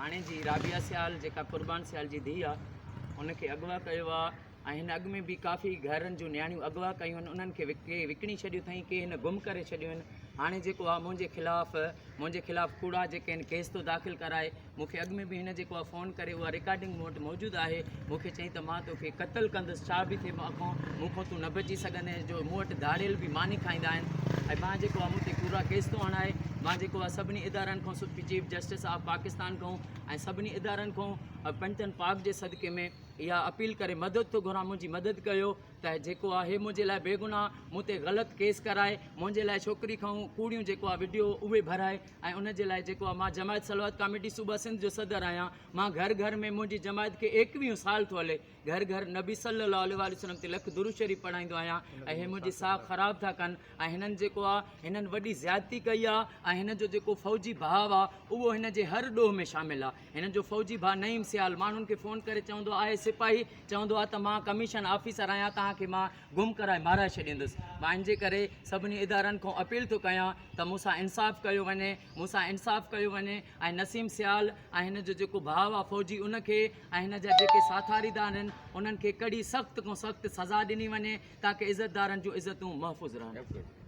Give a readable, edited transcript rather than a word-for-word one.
ڀاڻيجي رابعه سيال جيڪا قربان سيال جي ڌيء آ ان کي اغوا ڪيو آ ۽ هن اڳ ۾ به ڪافي گهرن جون نياڻيون اغوا ڪيون آهن انهن کي ڪي وڪڻي ڇڏيون اٿئين ڪي هن گم ڪري ڇڏيون آهن هاڻي جيڪو آ منهنجي خلاف منهنجي خلاف ڪوڙا جيڪي آهن ڪيس ٿو داخل ڪرائي مون کي اڳ ۾ به هن جيڪو آ فون ڪري اها رڪارڊنگ مون وٽ موجود آهي مون کي چيائين ته مان توکي قتل ڪندس ڇا به ٿئي مون کان مون کان تون نه بچي سگهندين جو مون وٽ ڌاڙيل به ماني کائيندا آهن ۽ مان جيڪو آ مون تي ڪوڙا ڪيس ٿو هڻائي مان جيڪو آ سڀني ادارن کان چيف جسٽس آف پاڪستان کان ۽ سڀني ادارن کان پنجتن پاڪ جي صدقي ۾ اها اپيل ڪري مدد ٿو گهران منهنجي مدد ڪيو ته جيڪو آهي منهنجي لاء بيگناهه مون تي غلط ڪيس ڪرائي منهنجي لاء ڇوڪري کان ڪوڙيون جيڪو آهي وڊيو اهي ڀرائي ۽ ان جي لاء جيڪو آهي مان جماعت صلوات ڪاميٽي صوبه سنڌ جو صدر آهيان مان گهر گهر ۾ منهنجي جماعت کي ايڪويهون سال ٿو هلي گهر گهر نبي صلي الله عليه واٰله وسلم تي لک درود شريف پڙهائيندو آهيان ۽ هي منهنجي ساک خراب ٿا ڪن ۽ هنن جيڪو آهي هنن وڏي زيادتي ڪئي آهي ۽ هن جو جيڪو فوجي ڀاء آهي اهو هن جي هر ڏوهه ۾ شامل آهي هن جو فوجي ڀاء نعيم سيال ماڻهن کي فون ڪري چوندو آهي سپاهي چوندو آهي ته مان ڪميشن آفيسر آهيان توهان کي مان گم ڪرائي مارائي ڇڏيندس مان ان جي ڪري سڀني ادارن کان اپيل ٿو ڪيان ته مون سان انصاف ڪيو وڃي مون سان انصاف ڪيو وڃي ۽ نسيم سيال ۽ هن جو جيڪو ڀاء آهي فوجي ان کي ۽ هن جا جيڪي ساٿاريدار آهن انهن کي ڪڙي سخت کان سخت سزا ڏني وڃي تاڪه عزتدارن جون عزتون محفوظ رهن.